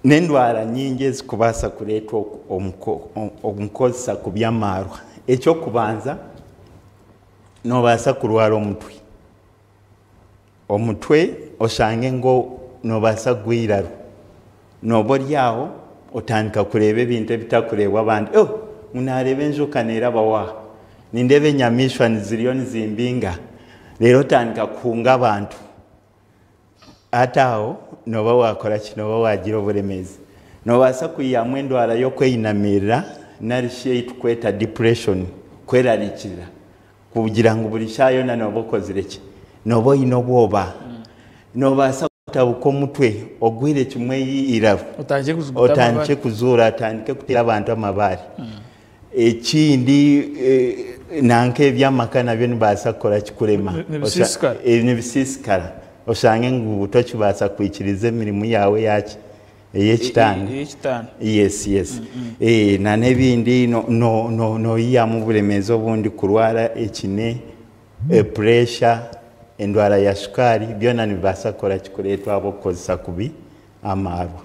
N'endwara nyingi ezikubaasa kureetwa omu kukozesa kubi amaarwa. Eky'okubanza, noobaasa kurwara omutwe. Omutwe oshange ngu noobaasa kugwa eiraro. Nooba ori aho otandika kureeba ebintu ebitakureebwa abandi. Oh! Ngu naareeba enjoka neerabaho aha. Nindeeba enyamaishwa ziriyo nizimbinga. Reero otandika kuhunga abantu. Hati aho nooba waakora ki? Nooba waagira oburemeezi. Noobaasa kwihamu endwara y'okweyinamirira nari shi ei turikweta depression, kwerarikirira. Kugira ngu buri shaaha yoona nooba okozire ki? Nooba oine obwoba. Noobaasa kutabuka omutwe ogwire kimwe eiraro. Otandikye kuzuura, otandike kuteera abantu amabaare. Ekindi nanka eby'amaka nabyo nibibaasa kukora ki? Kurema. Nibisiisikara. Nibisiisikara. Oshange ngu tokibaasa kwikiriza emirimo yaawe eyaki? Ey'ekitanda. Ey'ekitanda. Yes, yes. Na n'ebindi noyihamu oburemeezi obundi kurwara ekine, puresha, endwara ya shukaari, byona nibibaasa kukora ki? Kureetwa ahabw'okukozesa kubi amaarwa.